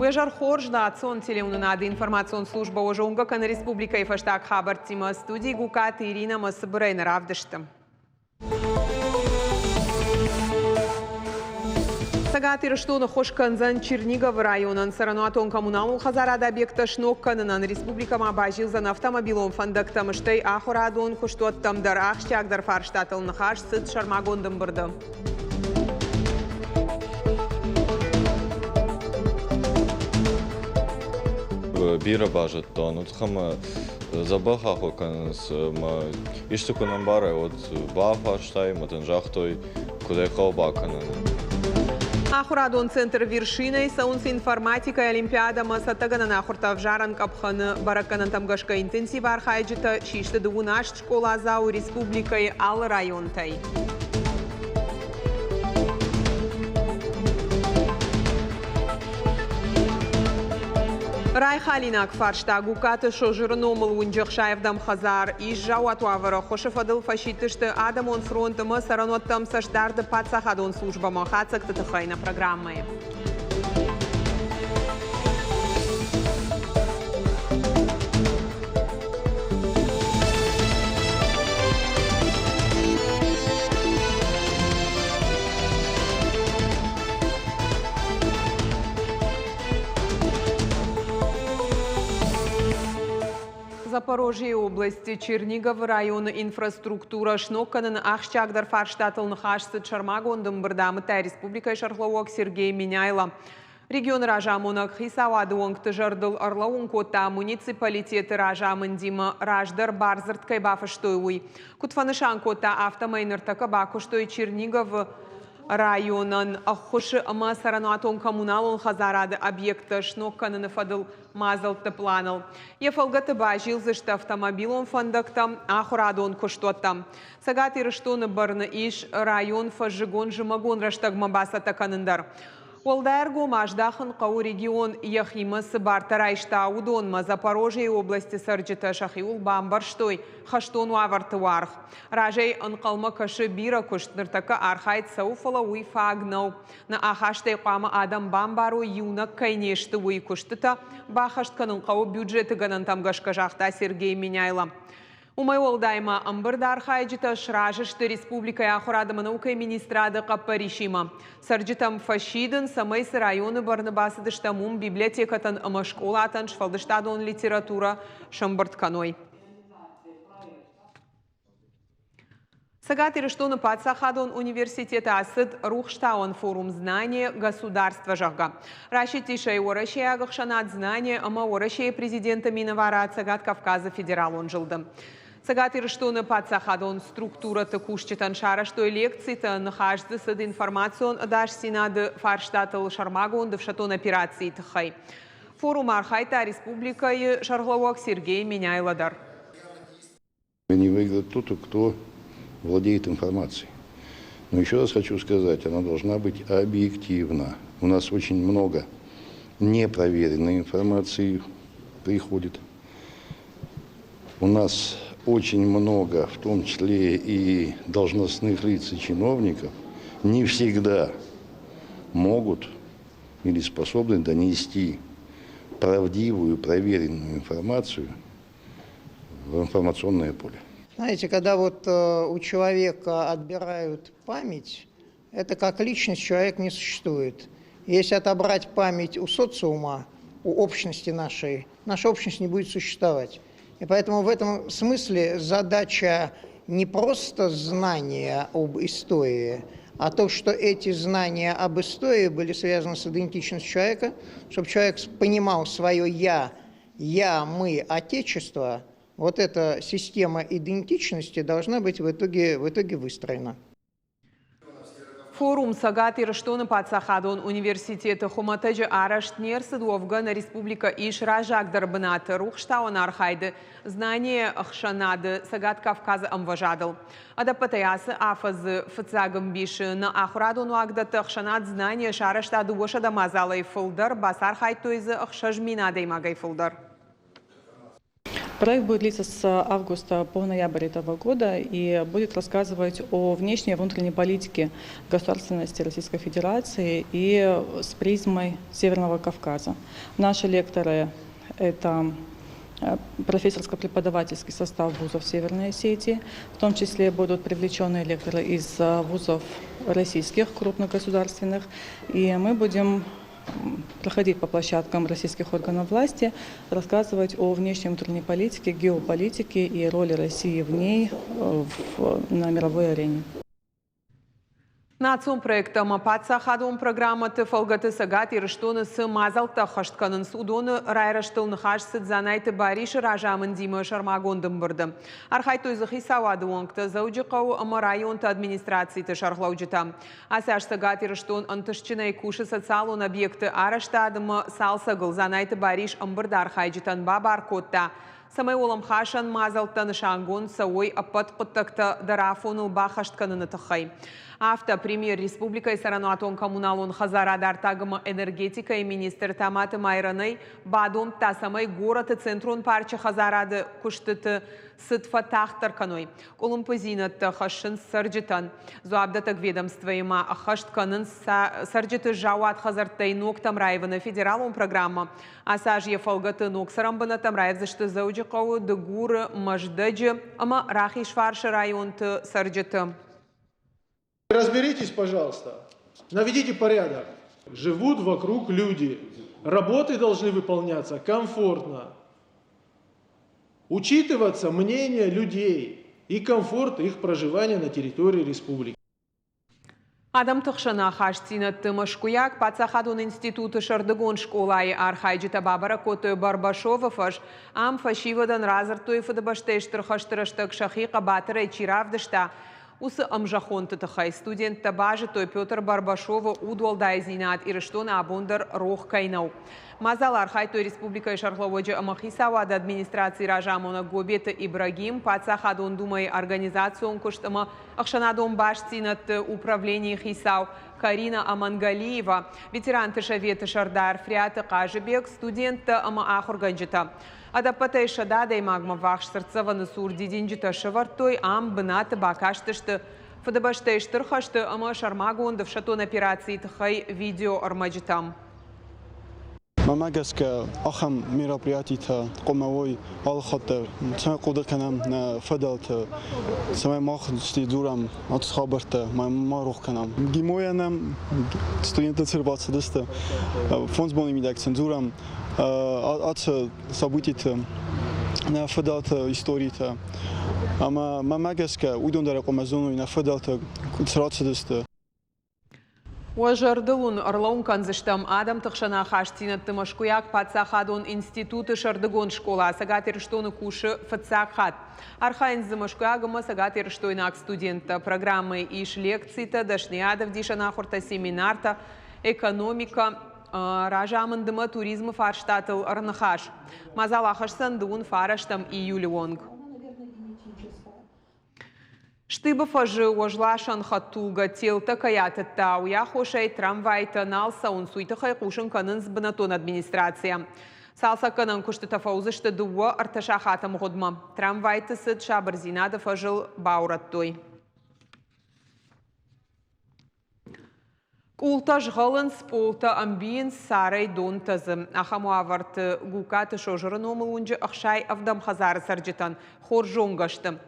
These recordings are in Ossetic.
Уе зӕр хорз, национ телеуынынады информацион службӕ уӕ зонгӕ кӕны республикӕйы фӕстаг хабӕрттимӕ. Студийы Гукаты Иринӕ ӕмӕ цыбырӕй нӕ равдысты. Цӕгат Ирыстоны ххуыс кӕндзӕн Черниговы районӕн цӕрӕнуатон-коммуналон хӕдзарады объекттӕ сног кӕнынӕн. Республикӕмӕ базилдзӕн автомобилон фӕндӕгтӕм, стӕй ахуырадон куыстуӕттӕм дӕр. Ахсджиагдӕр фарстатыл ныхас цыд сӕрмагонд ӕмбырды. Бирӕ базыдтон, уыдхӕмӕ дзӕбӕх ахуыр кӕнынц ӕмӕ исты куы нӕ ӕмбарай, уӕд бафарстай ӕмӕ дын загътой, куыд ӕй хъӕуы бакӕнын. Ахуырадон центр Вершина-йы цӕуынц информатикӕйы олимпиадӕмӕ цӕттӕгӕнӕн ахуыртӕ ӕвзарӕн къӕпхӕны. Бӕрӕггӕнӕнтӕм гӕсгӕ интенсив архайджытӕ систы дыууын аст скъоладзауы республикӕйы алы районтӕй. Райхалинаг фарста Гукаты Созыры номыл уынджы ӕхсайӕвдӕм хӕдзар ис заууат уавӕры ӕххуысы фӕдыл фӕсидтысты Адӕмон фронт ӕмӕ цӕрӕнуӕттӕм цӕстдарды паддзахадон службӕмӕ хатдзӕгты тыххӕй нӕ программӕйы. Запорожьейы области Черниговы районы инфраструктурӕ сног кӕныны ахсджиагдӕр фарстатыл ныхас цыд сӕрмагонд ӕмбырды амыдта республикӕйы сӕргълӕууӕг Сергей Меняйло. Регионы разамонӕг хицауады уӕнгты зӕрдыл ӕрлӕууын кодта, муниципалитеты разамындимӕ раздӕр бардзырд кӕй бафыстой, уый. Куыд фӕнысан кодта, афтӕмӕй ныртӕккӕ бакуыстой Черниговы районӕн ӕххуысы ӕмӕ цӕрӕнуатон-коммуналон хӕдзарады объекттӕ сног кӕныны фӕдыл мадзӕлтты планыл. Йӕ фӕлгӕты базилдзысты автомобилон фӕндӕгтӕм, ахуырадон куыстуӕттӕм. Цӕгат Ирыстоны бӕрны ис район фӕззыгон-зымӕгон рӕстӕгмӕ бацӕттӕ кӕнын дӕр. Уӕлдай ӕргом аздахын хъӕуы регион йӕхимӕ цы бартӕ райста, уыдонмӕ. Запорожьейы областы цӕрджытӕ сӕхиуыл бамбӕрстой хӕстон уавӕрты уаргъ. Разӕй ӕнхъӕлмӕ кӕсы бирӕ куыст, ныртӕккӕ архайд цӕуы, фӕлӕ уый фаг нӕу. Нӕ ахастӕй хъуамӕ адӕм бамбарой, иунӕг кӕй не сты, уый куыстытӕ баххӕст кӕнын хъӕуы бюджеты гӕнӕнтӕм гӕсгӕ, загъта Сергей Меняйло. Уымӕй уӕлдай ма ӕмбырды архайджытӕ сразы сты республикӕйы ахуырад ӕмӕ наукӕйы министрады хъӕппӕрисимӕ. Цӕрджытӕм фӕсидын, цӕмӕй цы районы бӕрны бацыдыстӕм, уым библиотекӕтӕн ӕмӕ скъолатӕн сфӕлдыстадон литературӕ сӕмбырд кӕной. Цӕгат Ирыстоны паддзахадон университеты ацыд рухстауӕн форум «Знание государства», зӕгъгӕ. Расидтис ӕй уӕрӕсейаг ӕхсӕнад «Знание» ӕмӕ Уӕрӕсейы президенты минӕварад Цӕгат Кавказы федералон зылды. Цӕгат Ирыстоны паддзахадон структурӕты кусджытӕн сарӕзтой лекцитӕ, ныхас дзы цыд информацион ӕдасдзинады фарстатыл сӕрмагонд ӕфсӕддон операцийы тыххӕй. Форумы архайдта республикӕйы сӕргълӕууӕг Сергей Меняйло дӕр. Не выиграет тот, кто владеет информацией. Но еще раз хочу сказать, она должна быть объективна. У нас очень много непроверенной информации приходит. У нас очень много, в том числе и должностных лиц и чиновников, не всегда могут или способны донести правдивую, проверенную информацию в информационное поле. Знаете, когда вот у человека отбирают память, это как личность человек не существует. Если отобрать память у социума, у общности нашей, наша общность не будет существовать. И поэтому в этом смысле задача не просто знания об истории, а то, что эти знания об истории были связаны с идентичностью человека, чтобы человек понимал свое «я», «я», «мы», «отечество», вот эта система идентичности должна быть в итоге выстроена. Форум Цӕгат Ирыстоны паддзахадон университеты хуымӕтӕджы арӕзт не рцыд, уӕвгӕ нӕ республикӕ ис раззагдӕр бынаты рухстауӕн архайды Знание ӕхсӕнады Цӕгат Кавказы ӕмвӕзадыл. Ӕдӕппӕтӕй ацы афӕдзы фыццаг ӕмбисы нӕ ахуырадон уагдӕтты ӕхсӕнад Знание сарӕзта 200 мадзалӕй фылдӕр, бацархайдтой дзы 6000 адӕймагӕй фылдӕр. Проект будет длиться с августа по ноябрь этого года и будет рассказывать о внешней и внутренней политике государственности Российской Федерации и с призмой Северного Кавказа. Наши лекторы – это профессорско-преподавательский состав вузов Северной Осетии, в том числе будут привлеченные лекторы из вузов российских, крупногосударственных, и мы будем проходить по площадкам российских органов власти, рассказывать о внешней и внутренней политике, геополитике и роли России в ней на мировой арене. Национ проекттӕ ӕмӕ паддзахадон программӕты фӕлгӕты Цӕгат Ирыстоны цы мадзӕлттӕ ӕххӕст кӕнынц, уыдоны райрӕзтыл ныхас цыд Дзанайты Барисы разамындимӕ сӕрмагонд ӕмбырды. Архайдтой дзы хицауады уӕнгтӕ, Дзӕуджыхъӕуы ӕмӕ районты администрациты сӕргълӕуджытӕ. Ацы аз Цӕгат Ирыстон ӕнтыстджынӕй кусы социалон объекты арӕзтад ӕмӕ цалцӕгыл. Дзанайты Барис ӕмбырды архайджытӕн бабар кодта, цӕмӕй уӕлӕмхасӕн мадзӕлттӕ нысангонд цӕуой ӕппӕт хъуыддӕгтӕ дӕр афоныл баххӕст кӕныны тыххӕй. Афтӕ, премьер республикӕйы цӕрӕнуатон-коммуналон хӕдзарад артаг ӕмӕ энергетикӕйы министр Таматы Майрӕнӕй бадомдта, цӕмӕй горӕты центрон парчы хӕдзарады куыстыты цыд фӕтагъддӕр кӕной. Къуылымпыдзинӕдтӕ хӕссынц цӕрджытӕн. Дзуапдӕттӕг ведомствойы ма ӕххӕст кӕнынц цӕрджыты заууат хӕдзӕрттӕй ногтӕм раивыны федералон программӕ. Ацы аз йӕ фӕлгӕты ног цӕрӕнбынӕттӕм раивдзысты Дзӕуджыхъӕуы, Дыгуры, Мӕздӕджы ӕмӕ Рахизфарсы районты цӕрджыты. Разберитесь, пожалуйста, наведите порядок. Живут вокруг люди. Работы должны выполняться комфортно. Учитываться мнение людей и комфорт их проживания на территории республики. Адӕмты хсӕн ахастдзинӕдты Мӕскуыйаг паддзахадон институты сӕрдыгон скъолайы архайджытӕ бабӕрӕг кодтой Барбашовы фӕз. Ам фӕсивӕдӕн радзырдтой Фыдыбӕстӕйы Стыр хӕсты рӕстӕг сӕхи хъӕбатырӕй чи равдыста, уыцы ӕмзӕххонты тыххӕй. Студенттӕ базыдтой, Петр Барбашовы удуӕлдайдзинад Ирыстоны абон дӕр рох кӕй нӕу. Мадзалы архайдтой республикӕйы сӕргълӕууӕджы ӕмӕ хицауады администрацийы разамонӕг Гобеты Ибрагим, Паддзахадон Думӕйы организацион куыст ӕмӕ ӕхсӕнадон бастдзинӕдты управленийы хицау Карина Амангалиева, ветеранты советы сӕрдар Фриаты Хъазыбег, студенттӕ ӕмӕ ахуыргӕнджытӕ. Ӕдӕппӕтӕй 100 адӕймагмӕ ввахс цыртдзӕвӕны цур дидинджытӕ сӕвӕрдтой, ам бынаты бакастысты Фыдыбӕстӕйы Стыр хӕсты ӕмӕ сӕрмагонд ӕфсӕддон операцийы тыххӕй видеоӕрмӕджытӕм. Мӕнмӕ гӕсгӕ, ахӕм мероприятитӕ хъуамӕ уой алыхатт дӕр, цӕмӕй хъуыды кӕнӕм нӕ фыдӕлты, цӕмӕй мах дзурӕм ацы хабӕрттӕ, ма ма рох кӕнӕм. ГИМО-йӕ нӕм студенттӕ цы ӕрбацыдысты, фондз боны мидӕг сын дзурӕм ацы событиты, нӕ фыдӕлты историтӕ. Ӕмӕ мӕнмӕ гӕсгӕ, уыдон дӕр хъуамӕ зоной нӕ фыдӕлтӕ куыд рацыдысты. Уӕ зӕрдыл уын ӕрлӕууын кӕндзыстӕм, адӕмты хсӕн ахастдзинӕдты Мӕскуыйаг паддзахадон институты сӕрдыгон скъола Цӕгат Ирыстоны кусы фыццаг хатт. Архайынц дзы мӕскуыйаг ӕмӕ цӕгатирыстойнаг студенттӕ. Программӕйы ис лекцитӕ, дӕсныйадӕвдисӕн ахуыртӕ, семинартӕ, экономикӕ, разамынд ӕмӕ туризмы фарстатыл ӕрныхас. Мадзал ахӕсдзӕн дыууын фарӕстӕм июлы онг. Штыбы фӕзы уӕзласӕн хӕдтулгӕ телтӕ кӕй атыдта, уый аххосӕй трамвайтӕ нал цӕуынц, уый тыххӕй хъусын кӕнынц бынӕттон администрацийӕ. Цалцӕггӕнӕн куыстытӕ фӕуыдзысты дыууӕ-ӕртӕ сахаты мгъуыдмӕ. Трамвайты цыд Сабырдзинады фӕзыл баурӕдтой. Къултӕ згъӕлынц, пъолтӕ ӕмбийынц, царӕй дон тӕдзы. Ахӕм уавӕрты Гукаты Созыры номыл уынджы 67 хӕдзары цӕрджытӕн хорз зонгӕ сты.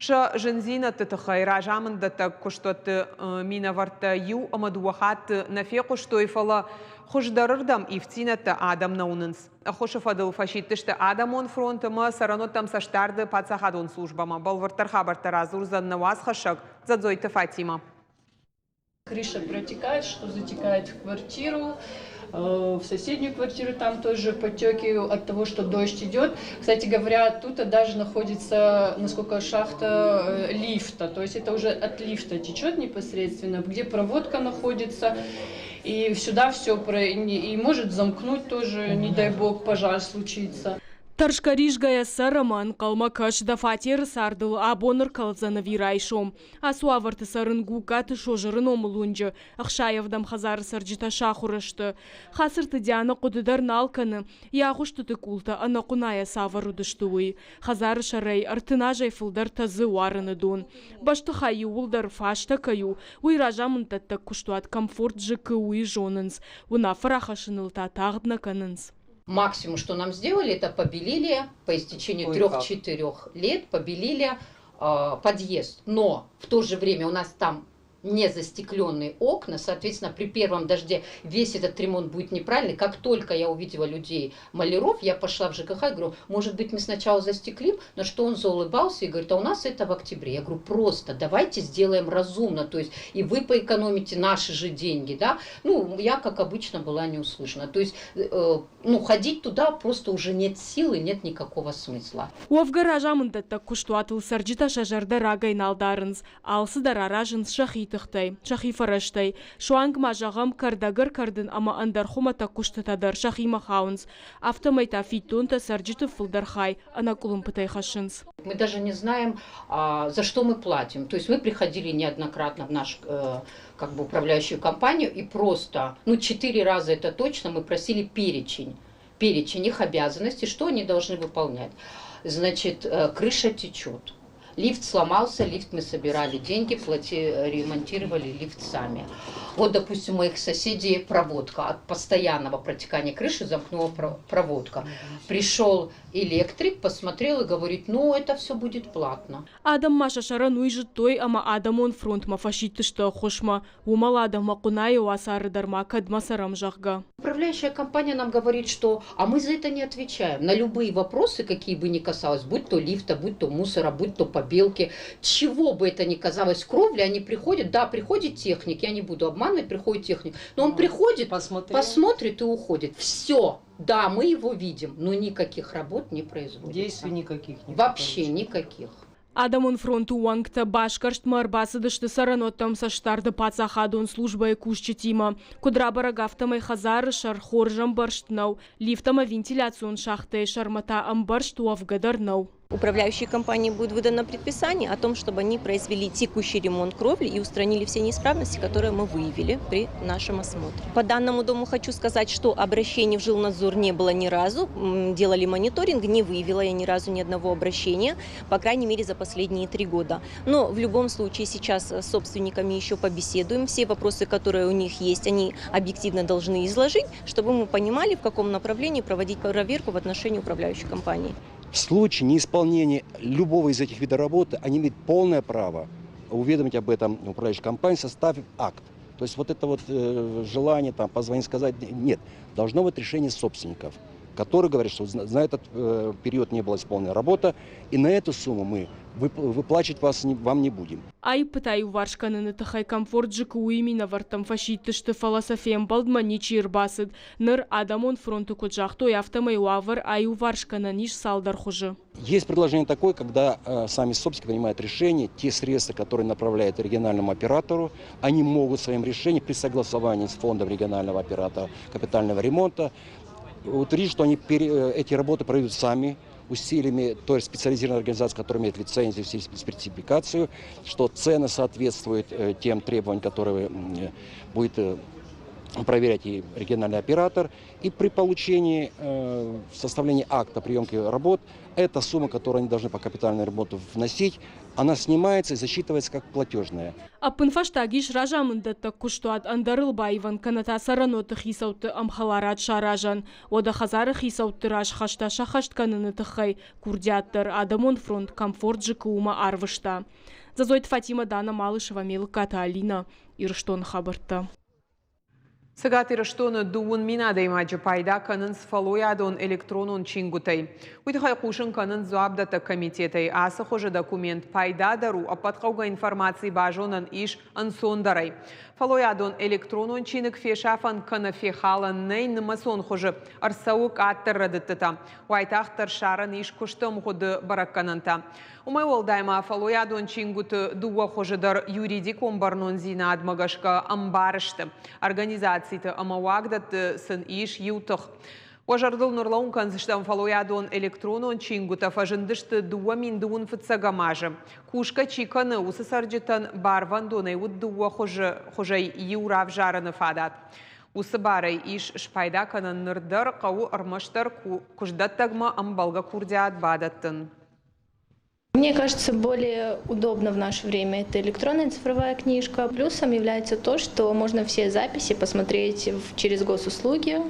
Сӕ зындзинӕдты тыххӕй разамынддӕттӕг куыстуӕтты минӕвӕрттӕ иу ӕмӕ дыууӕ хатты нӕ фехъуыстой, фӕлӕ хуыздӕрырдӕм ивддзинӕдтӕ адӕм нӕ уынынц. Ӕххуысы фӕдыл фӕсидтысты Адӕмон фронт ӕмӕ цӕрӕнуӕттӕм цӕстдарды паддзахадон службӕмӕ. Бӕлвырддӕр хабӕрттӕ радзурдзӕн нӕ уацхӕссӕг Дзӕдзойты Фатимӕ. Крыша протекает, что затекает в квартиру, в соседнюю квартиру там тоже подтеки от того, что дождь идет. Кстати говоря, тут даже находится, насколько шахта лифта, то есть это уже от лифта течет непосредственно, где проводка находится. И сюда все про... и может замкнуть тоже, не дай бог, пожар случится. Тӕрсгӕ-ризгӕйӕ цӕр ӕмӕ ӕнхъӕлмӕ кӕс, дӕ фатеры цардыл абон ӕркӕлдзӕн ӕви райсом. Ацы уавӕрты цӕрын Гугкаты Созыры номыл уынджы ӕхсайӕвдӕм хӕдзары цӕрджытӕ сахуыр сты. Хацырты Диана хъуыды дӕр нал кӕны, йӕ агъуыстыты къултӕ ӕнӕхъуынайӕ цавӕр уыдысты, уый. Хӕдзары сӕрӕй 30 азӕй фылдӕр тӕдзы уарыны дон. Бӕстыхай иууылдӕр фӕстӕ кӕй у, уый разамынддӕттӕг куыстуат «Комфорт ЖКУ-йы зонынц, уынаффӕ рахӕссыныл та тагъд нӕ кӕнынц. Максимум, что нам сделали, это побелили по истечении 3-4 лет, побелили подъезд. Но в то же время у нас там не застекленные окна, соответственно, при первом дожде весь этот ремонт будет неправильный. Как только я увидела людей, маляров, я пошла в ЖКХ и говорю, может быть, мы сначала застеклим, на что он заулыбался и говорит, а у нас это в октябре. Я говорю, просто давайте сделаем разумно, то есть и вы поэкономите наши же деньги, да. Ну, я, как обычно, была не услышана. То есть, ну, ходить туда просто уже нет силы, нет никакого смысла. Уӕвгӕ разамынддӕттӕг куыстуатыл цӕрджытӕ сӕ зӕрдӕ рагӕй нал дарынц, алцыдӕр аразынц сӕхи тыхтӕй, сӕхи фӕрӕзтӕй. Суанг ма, зӕгъӕм, кӕрдӕг ӕркӕрдын ӕмӕ ӕндӕр хуымӕтӕг куыстытӕ дӕр сӕхимӕ хауынц. Афтӕмӕй та фиддонтӕ цӕрджыты фылдӕр хай ӕнӕкъуылымпытӕй хӕссынц. Мы даже не знаем, за что мы платим. То есть мы приходили неоднократно в нашу как бы управляющую компанию и просто, ну, четыре раза это точно, мы просили перечень их обязанностей, что они должны выполнять. Значит, крыша течет. Лифт сломался, лифт мы собирали деньги, ремонтировали лифт сами. Вот, допустим, у моих соседей проводка. От постоянного протекания крыши замкнула проводка. Пришел электрик, посмотрел и говорит, ну, это все будет платно. Адӕм ма сӕ сӕрӕн уый зыдтой ӕмӕ адӕмон фронтмӕ фӕсидтысты ӕххуысмӕ, уымӕл адӕммӕ хъуынайы уацары дӕр ма кӕдмӕ цӕрӕм, зӕгъгӕ. Управляющая компания нам говорит, что а мы за это не отвечаем. На любые вопросы, какие бы ни касалось, будь то лифта, будь то мусора, будь то побелки, чего бы это ни казалось, кровли, они приходят, да, приходит техник, я не буду обманывать, приходит техник, но он приходит, Посмотрел. Посмотрит и уходит. Все, да, мы его видим, но никаких работ не производится. Действий никаких не Вообще никаких. Адӕмон фронты уӕнгтӕ басгӕрстмӕ ӕрбацыдысты цӕрӕнуӕттӕм цӕстдарды паддзахадон службӕйы кусджытимӕ. Куыд рабӕрӕг, афтӕмӕй хӕдзары сӕр хорз ӕмбӕрзт нӕу, лифт ӕмӕ вентиляцион шахтӕйы сӕрмӕ та ӕмбӕрзт уӕвгӕ дӕр нӕу. Управляющей компании будет выдано предписание о том, чтобы они произвели текущий ремонт кровли и устранили все неисправности, которые мы выявили при нашем осмотре. По данному дому хочу сказать, что обращений в жилнадзор не было ни разу. Делали мониторинг, не выявила я ни разу ни одного обращения, по крайней мере за последние 3 года. Но в любом случае сейчас с собственниками еще побеседуем. Все вопросы, которые у них есть, они объективно должны изложить, чтобы мы понимали, в каком направлении проводить проверку в отношении управляющей компании. В случае неисполнения любого из этих видов работы они имеют полное право уведомить об этом управляющую компанию, составив акт. То есть вот это вот желание там позвонить, сказать, нет, должно быть решение собственников, которые говорят, что за этот период не была исполнена работа, и на эту сумму мы выплачивать вам не будем. Аиппытӕ иуварс кӕныны тыххӕй «Комфорт ЖКУ-йы минӕвӕрттӕм фӕсидтысты, фӕлӕ сӕ фембӕлдмӕ ничи ӕрбацыд. Ныр адӕмон фронты куыд загътой, афтӕмӕй уавӕр аиуварс кӕнӕн ис цалдӕр хуызы. Есть предложение такое, когда сами собственники принимают решение, те средства, которые направляют региональному оператору, они могут своим решением при согласовании с фондом регионального оператора капитального ремонта утвердить, что они эти работы проведут сами усилиями той специализированной организации, которая имеет лицензию, сертификацию, что цены соответствуют тем требованиям, которые будет проверять и региональный оператор. И при получении, составлении акта приемки работ, эта сумма, которую они должны по капитальному ремонту вносить, она снимается и засчитывается как платежная. Ӕппынфӕстаг ис разамынддӕттӕг куыстуат ӕндӕрыл баивӕн кӕнӕ та цӕрӕнуӕтты хицӕутты ӕмхӕларад саразӕн. Уӕдӕ хӕдзары хицӕутты раз хӕстӕ сӕххӕст кӕныны тыххӕй курдиат дӕр адӕмон фронт «Комфорт ЖКУ-мӕ арвыста. Дзӕдзойты Фатимӕ, Дана Малышева, Мелыккаты Алина, Ирыстоны хабӕрттӕ. Цӕгат Ирыстоны 20 000 адӕймаджы пайда кӕнынц фӕллойадон электронон чингуытӕй. Уый тыххӕй хъусын кӕнынц дзуапдӕттӕг комитетӕй. Ацы хуызы документ пайдадӕр у, ӕппӕт хъӕугӕ информаци базонӕн ис ӕнцондӕрӕй. Фӕллойадон электронон чиныг фесафӕн кӕнӕ фехалӕн нӕй, нымӕцон хуызы ӕрцӕуы къаддӕр рӕдыдтытӕ. Уайтагъддӕр ссарӕн ис куысты ӕмгъуыды бӕрӕггӕнӕнтӕ. Уымӕй уӕлдай ма фӕллойадон чингуыты дыууӕ хуызы дӕр юридикон бӕрнондзинадмӕ гӕсгӕ ӕмбар сты. Организациты ӕмӕ уагдӕтты сын ис иу тых. Уӕ зӕрдыл ныллӕууын кӕндзыстӕм, фӕллойадон электронон чингуытӕ фӕзындысты 2021 фыццӕгӕм азы. Кусгӕ чи кӕны, уыцы цӕрджытӕн барвӕндонӕй уыд дыууӕ хуызӕй иу равзарыны фадат. Уыцы барӕй ис спайда кӕнӕн ныр дӕр, хъӕуы ӕрмӕстдӕр куыстдӕттӕгмӕ ӕмбӕлгӕ курдиат бадӕттын. Мне кажется, более удобно в наше время это электронная цифровая книжка. Плюсом является то, что можно все записи посмотреть через госуслуги.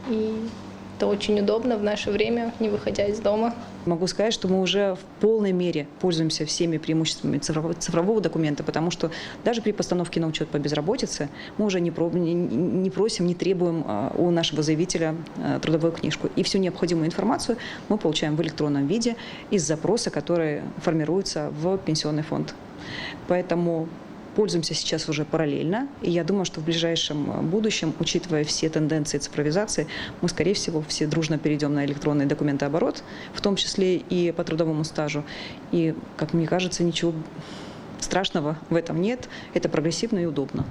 И это очень удобно в наше время, не выходя из дома. Могу сказать, что мы уже в полной мере пользуемся всеми преимуществами цифрового документа, потому что даже при постановке на учет по безработице мы уже не просим, не требуем у нашего заявителя трудовую книжку. И всю необходимую информацию мы получаем в электронном виде из запроса, который формируется в пенсионный фонд. Поэтому пользуемся сейчас уже параллельно. И я думаю, что в ближайшем будущем, учитывая все тенденции цифровизации, мы, скорее всего, все дружно перейдем на электронный документооборот, в том числе и по трудовому стажу. И, как мне кажется, ничего страшного в этом нет. Это прогрессивно и удобно.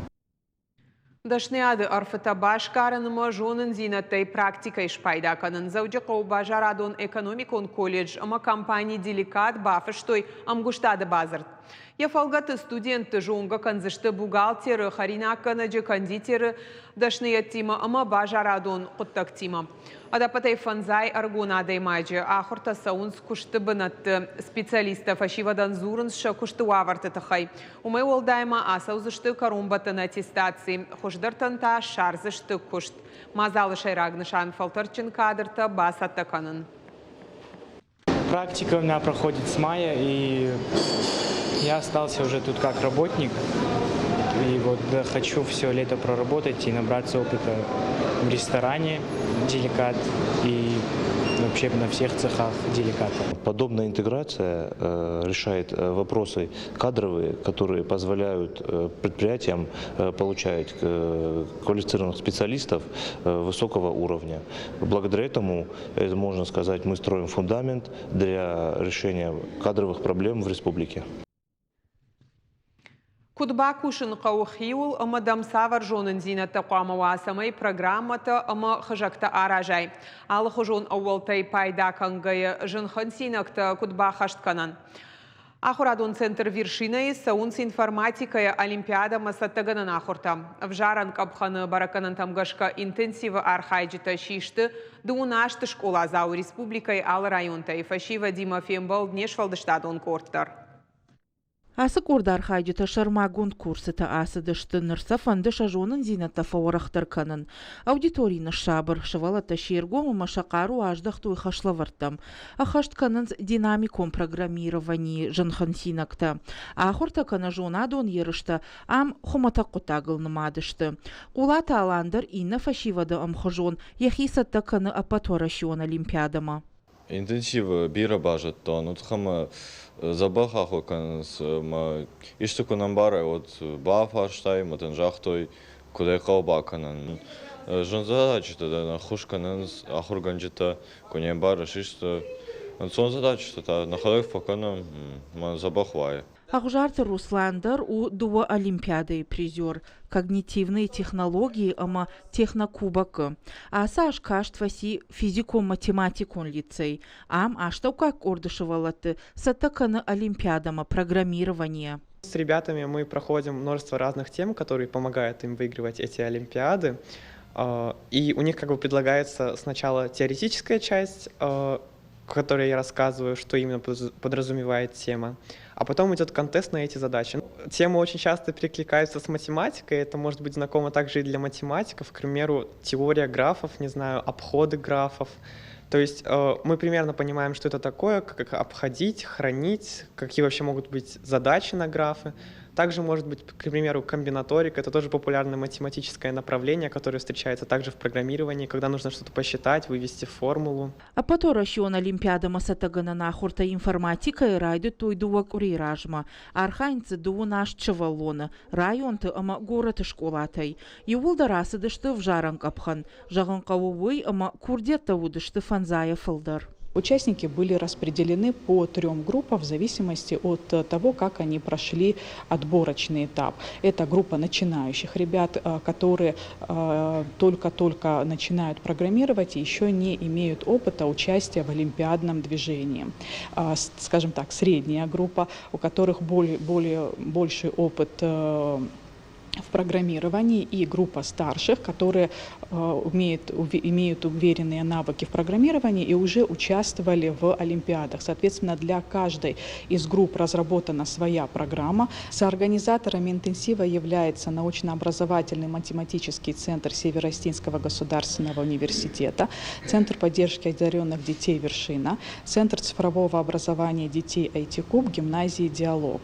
Дӕсныйады ӕрфытӕ басгарын ӕмӕ зонындзинӕдтӕй практикӕйы спайда кӕнын. Дзӕуджыхъӕуы базарадон-экономикон колледж ӕмӕ компани «Деликат» бафыстой ӕмгуыстады бадзырд. Йӕ фӕлгӕты студентты зонгӕ кӕндзысты бухгалтеры, хӕринаггӕнӕджы, кондитеры дӕсныйӕдтимӕ ӕмӕ базарадон хъуыддӕгтимӕ. Ӕдӕппӕтӕй фӕндзай ӕрыгон адӕймаджы ахуыртӕ цӕуынц куысты бынӕтты. Специалисттӕ фӕсивӕдӕн дзурынц сӕ куысты уавӕрты тыххӕй. Уымӕй уӕлдай ма ацӕудзысты кӕронбӕттӕн аттестаци, хуыздӕртӕн та ссардзысты куыст. Мадзалы сӕйраг нысан фӕлтӕрдджын кадртӕ бацӕттӕ кӕнын. Практика у меня проходит с мая, и я остался уже тут как работник. И вот хочу все лето проработать и набраться опыта в ресторане «Деликат» и вообще на всех цехах «Деликата». Подобная интеграция решает вопросы кадровые, которые позволяют предприятиям получать квалифицированных специалистов высокого уровня. Благодаря этому, это можно сказать, мы строим фундамент для решения кадровых проблем в республике. Куыд бакусын хъӕуы хиуыл ӕмӕ дӕм цавӕр зонындзинӕдтӕ хъуамӕ уа, цӕмӕй программӕтӕ ӕмӕ хызӕгтӕ аразай. Алыхуызон ӕууӕлтӕй пайда кӕнгӕйӕ зын хынцинӕгтӕ куыд баххӕст кӕнӕн. Ахуырадон центр Вершина-йы цӕуынц информатикӕйӕ олимпиадӕмӕ цӕттӕгӕнӕн ахуыртӕ. Ӕвзарӕн къӕпхӕны бӕрӕггӕнӕнтӕм гӕсгӕ интенсивы архайджытӕ систы дыууын азты скъоладзауы республикӕйы алы районтӕй фӕсивӕдимӕ фембӕлд не сфӕлдыстадон къорд дӕр. Ацы къорды архайджытӕ сӕрмагонд курсыты ацыдысты, ныр сӕ фӕнды сӕ зонындзинӕдтӕ фӕуӕрӕхдӕр кӕнын. Аудитори ныссабыр, сывӕллӕттӕ се ргом ӕмӕ сӕ хъару аздӕхтой хӕслӕвӕрдтӕм. Ӕххӕст кӕнынц динамикон программированийы зынхынцинӕгтӕ. Ахуыртӕ кӕнӕ зонадон ерыстӕ ам хуымӕтӕг хъуыддагыл нымад сты. Хъулаты Алан дӕр иннӕ фӕсивӕды ӕмхуызон йӕхи цӕттӕ кӕны ӕппӕтуӕрӕсеон олимпиадӕмӕ. Интенсивы бирӕ базыдтон, уый тыххӕй мӕ дзӕбӕх ахуыр кӕнынц ӕмӕ исты куы нӕ ӕмбарай, уӕд бафарстай ӕмӕ дын загътой, куыд ӕй хъӕуы бакӕнын. Зын задачӕтӕ дӕр ӕххуыс кӕнынц ахуыргӕнджытӕ, куы не мбарыс исты. Ӕнцон задачӕтӕ та нӕхӕдӕг фӕкӕнӕм ӕмӕ дзӕбӕх уайы. Ӕгъуызарты Руслан дӕр у дыууӕ олимпиадӕйы призер когнитивные технологии ӕмӕ технокубокы. Ацы аз каст фӕци физикон-математикон лицей. Ам астӕуккаг къорды сывӕллӕтты цӕттӕ кӕны олимпиадӕмӕ программированийӕ. С ребятами мы проходим множество разных тем, которые помогают им выигрывать эти олимпиады. И у них как бы предлагается сначала теоретическая часть, в которой я рассказываю, что именно подразумевает тема, а потом идет контест на эти задачи. Темы очень часто перекликаются с математикой, это может быть знакомо также и для математиков, к примеру, теория графов, не знаю, обходы графов. То есть мы примерно понимаем, что это такое, как обходить, хранить, какие вообще могут быть задачи на графы. Также может быть, к примеру, комбинаторика. Это тоже популярное математическое направление, которое встречается также в программировании, когда нужно что-то посчитать, вывести формулу. Ӕппӕтуӕрӕсеон олимпиадӕмӕ цӕттӕгӕнӕн ахуыртӕ информатикӕйы райдыдтой дыууӕ къуырийы размӕ. Архайынц дзы дыууын аст сывӕллоны районты ӕмӕ горӕты скъолатӕй. Иууылдӕр ацыдысты ӕвзарӕн къӕпхӕн. Зӕгъын хъӕуы уый, ӕмӕ курдиӕттӕ уыдысты фӕндзайӕ фылдӕр. Участники были распределены по трем группам в зависимости от того, как они прошли отборочный этап. Это группа начинающих ребят, которые только-только начинают программировать и еще не имеют опыта участия в олимпиадном движении. Скажем так, средняя группа, у которых больший опыт в программировании, и группа старших, которые имеют уверенные навыки в программировании и уже участвовали в олимпиадах. Соответственно, для каждой из групп разработана своя программа. Соорганизаторами интенсива является научно-образовательный математический центр Северо-Остинского государственного университета, Центр поддержки одаренных детей «Вершина», Центр цифрового образования детей IT-Куб гимназии «Диалог».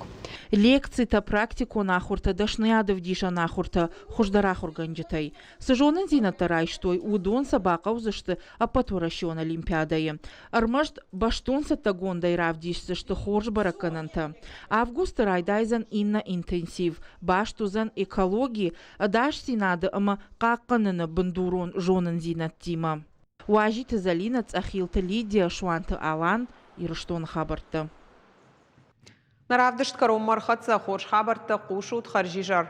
Лекцитӕ, практикон ахуыртӕ, дӕсныйадӕвдисӕн ахуыртӕ хуыздӕр ахуыргӕнджытӕй. Цы зонындзинӕдтӕ райстой, уыдон сӕ бахъӕудзысты Ӕппӕтуӕрӕсеон олимпиадӕйы. Ӕрмӕст бӕстон цӕттӕгондӕй равдисдзысты хорз бӕрӕггӕнӕнтӕ. Августы райдайдзӕн иннӕ интенсив, баст уыдзӕн экологи, ӕдасдзинады ӕмӕ хъахъхъӕныны бындурон зонындзинӕдтимӕ. Уазиты Зӕлинӕ, Цъӕхилты Лидия, Суанты Алан, Ирыстоны хабӕрттӕ. Нӕ равдыст кӕронмӕ ӕрхӕццӕ. Хорз хабӕрттӕ хъусут. Хӕрзизӕр.